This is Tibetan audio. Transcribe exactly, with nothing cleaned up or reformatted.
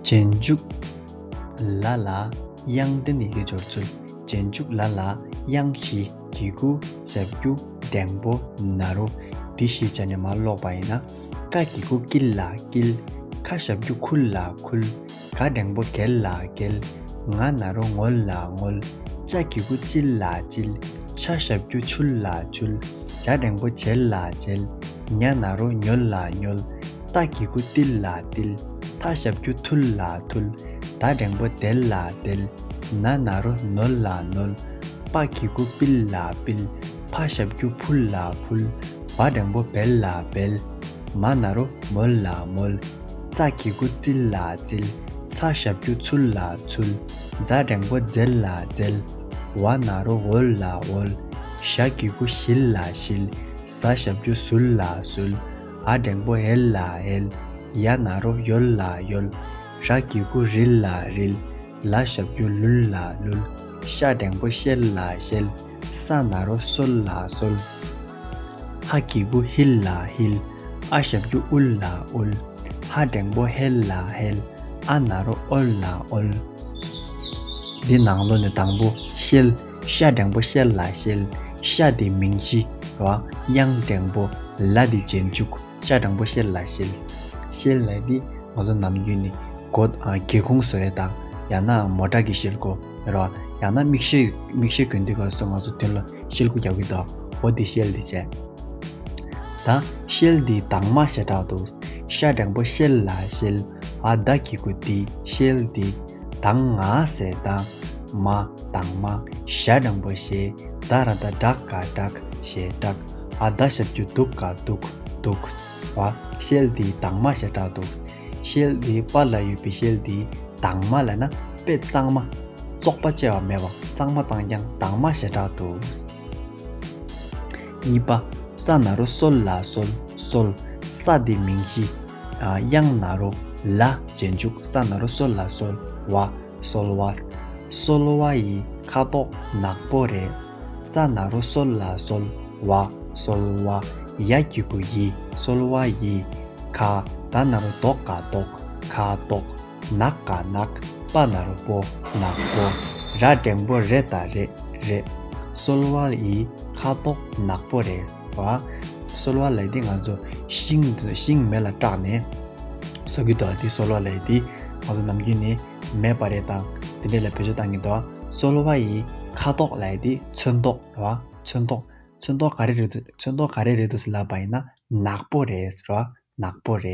རྗེས་འཇུག་ལ་ལ་དབྱངས་ལྡན་ཡི་གེ་སྦྱོར་ཚུལ། རྗེས་འཇུག་ལ་ལ་དབྱངས་བཞི། གི་གུ་ཞབས་ཀྱུ་འགྲེང་པོ་ན་རོ། འདི་བཞི་བྱས་ནས་མར་ཀློག་པ་ཡིན་ན། ཀ་གི་གུ་ཀི་ལ་ཀིལ། ཁ་ཞབས་ཀྱུ་ཁུ་ལ་ཁུལ། ག་འགྲེང་པོ་གེ་ལ་གེལ། ང་ན་རོ་ངོ་ལ་ངོལ། ཅ་གི་གུ་ཅི་ལ་ཅིལ། ཆ་ཞབས་ཀྱུ་ཆུ་ལ་ཆུལ། ཇ་འགྲེང་པོ་ཇེ་ལ་ཇེལ། ཉ་ན་རོ་ཉོ་ལ་ཉོལ། ཏ་གི་གུ་ཏི་ལ་ཏིལ། ཐ་ཞབས་ཀྱུ་ཐུ་ལ་ཐུལ། ད་འགྲེང་པོ་དེ་ལ་དེལ། ན་ན་རོ་ནོ་ལ་ནོལ། པ་གི་གུ་པི་ལ་པིལ། ཕ་ཞབས་ཀྱུ་ཕུ་ལ་ཕུལ། བ་འགྲེང་པོ་བེ་ལ་བེལ། མ་ན་རོ་མོ་ལ་མོལ། ཙ་གི་གུ་ཙི་ལ་ཙིལ། ཚ་ཞབས་ཀྱུ་ཚུ་ལ་ཚུལ། ཛ་འགྲེང་པོ་ཛེ་ལ་ཛེལ། ཝ་ན་རོ་ཝོ་ལ་ཝོལ། ཞ་གི་གུ་ཞི་ལ་ཞིལ། ཟ་ཞབས་ཀྱུ་ཟུ་ལ་ཟུལ། འ་འགྲེང་པོ་འེ་ལ་འེལ། ཡ་ན་རོ་ཡོ་ལ་ཡོལ། ར་གི་གུ་རི་ལ་རིལ། ལ་ཞབས་ཀྱུ་ལུ་ལ་ལུལ། ཤ་འགྲེང་པོ་ཤེ་ལ་ཤེལ། ས་ན་རོ་སོ་ལ་སོལ། ཧ་གི་གུ་ཧི་ལ་ཧིལ། ཨ་ཞབས་ཀྱུ་ཨུ་ལ་ཨུལ། ཧ་འགྲེང་པོ་ཧེ་ལ་ཧེལ། ཨ་ན་རོ་ཨོ་ལ་ཨོལ། འདི་ནང་ལོགས་ནས་དང་པོ་ཤེལ། ཤ་འགྲེང་པོ་ཤེ་ལ་ཤེལ། ཤ་འདི་མིང་གཞི་རེད་བ། དབྱངས་འགྲེང་པོ། ལ་འདི་རྗེས་འཇུག་ཤ་འགྲེང་པོ་ཤེ་ལ་ཤེལ། ཤེལ་ལ་འདི་ང་ཚོ་ནམ་རྒྱུན་ནས་སྒོ་ཨ་སྒེའུ་ཁུང་བཟོ་ཡས་དང་ཡང་ན་མོ་ཊ་གི་ཤེལ་སྒོ་རེད་བ། ཡང་ན་མིག་ཤེལ་མིག་ཤེལ་གྱོན་དུས་སྐབས་སུ་ང་ཚོ་མདུན་ལ་ཤེལ་སྒོ་རྒྱག་གི་འདུག་འོ་འདི་ཤེལ་འདི་བྱས། ད་ཤེལ་འདི་དྭངས་མ་ཞེ་དྲག་འདུག་ཤ་འགྲེང་པོ་ཤེ་ལ་ཤེལ། འ་ད་གི་གུ་འདི་ཤེལ་འདི། དང་ང་ཟེར་དང་། མ་དྭངས་མ། ཞ་འགྲེང་པོ་ཞེ། ད་ར་ད་དྲག་ག་དྲག་ཞེ་དྲག་འ་ད་ཞབས་ཀྱུ་འདུག་ག་འདུག་འདུག་བ། ཤེལ་འདི་དྭངས་མ་ཞེ་དྲག་འདུག་ཤེལ་འདི་པ་ལ་ཡོད་པའི་ཤེལ་འདི་དྭངས་མ་ལབ་ན་དཔེ་གཙང་མ། བཙོག་པ་བཅས་པ་མེད་པ་གཙང་མ་གཙང་རྐྱང་དྭངས་མ་ཞེ་དྲག་འདུག་གཉིས་པ། ས་ན་རོ་སོ་ལ་སོལ། སོལ། ས་འདི་མིང་གཞི། ཨ་དབྱངས་ན་རོ་ལ་རྗེས་འཇུག་ས་ན་རོ་སོ་ལ་སོལ་བ། སོལ་བ། སོལ་བ་ཡི་ཁ་དོག་ནག་པོ་རེད། ས་ན་རོ་སོ་ལ་སོལ་བ། སོལ་བ། ཡ་གི་གུ་ཡི། སོལ་བ་ཡི། ཁ། ད་ན་རོ་དོ་ག་དོག་ཁ་དོག་ན་ག་ནག་པ་ན་རོ་པོ། ནག་པོ། ར་འགྲེང་པོ་རེ་ད་རེད། རེད། སོལ་བ་ཡི་ཁ་དོག་ནག་པོ་རེད་བ། སོལ་བ་ལབ་དེ་ང་ཚོ་ཤིང་ཤིང་མེ་ལ་སྐྲག་ནས་བཟོ་གི་འདུག་དེ་སོལ་བ་ལབ་དེ་ང་ཚོ་ནམ་རྒྱུན་ནས་མེ་སྤར་ཡས་དང་དེ་འདྲས་ལ་བེད་སྤྱོད་བཏང་གི་འདུག་སོལ་བ་ཡི་ཁ་དོག་ལབ་དེ་ཚོན་མདོག་རེད་བ། ཚོན་མདོག་ཚོན་མདོག་ག་རེ་རེད་འདུག་ཚོན་མདོག་ག་རེ་རེད་འདུག་ཟེར་ལབ་པ་ཡིན་ན་ནག་པོ་རེད་རེད་བ། ནག་པོ་རེད།